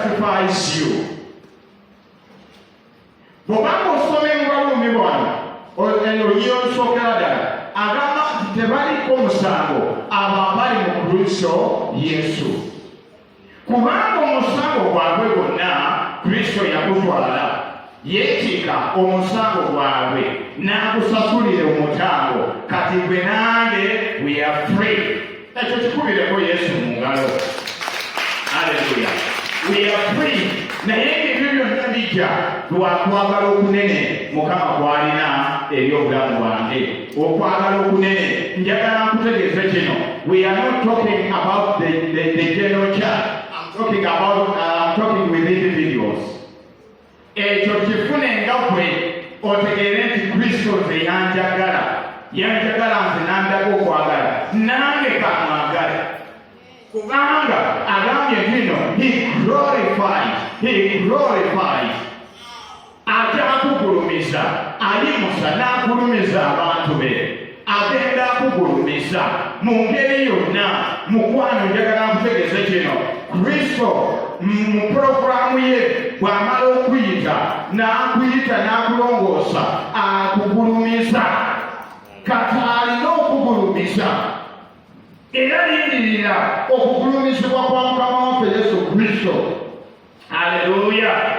justifies you. Bw'obanga osoma Ebaruumi bwano, olunyiriri olusookera ddala, agamba nti tebaliko musango abo abali mu Kristo Yesu, kubanga omusango gwabwe gwonna Kristo yagutwala. Yeetika omusango gwabwe n'agusasulira omutango. Kati gwe nange, we are free. Ekyo kikubireko Yesu mu ngalo. Aleluya, we are free. Naye ng'ebyo byonna bijja lwakwagala okunene Mukama kwalina eri obulamu bwange, okwagala okunene. Njagala nkutegeeze kino: we are not talking about the general church. I'm talking with individuals. Ekyo kifune nga gwe otegeere nti Kristo nze yanjagala, yanjagala nze, nandaga okwagala, nange kamwagale, kubanga agambye nti no, he glorified, he glorified. Ate akugulumiza, ayimusa n'agulumiza abantu be. Agenda akugulumiza mu ngeri yonna. Mukwano, njagala nkutegeeze kino: Kristo mu puroguramu ye, bw'amala okuyita, n'akuyita, n'akulongoosa, akugulumiza. Kati alina okugulumiza, era lindirira okugulumizibwa kwa Mukama waffe Yesu Kristo. Aleluya.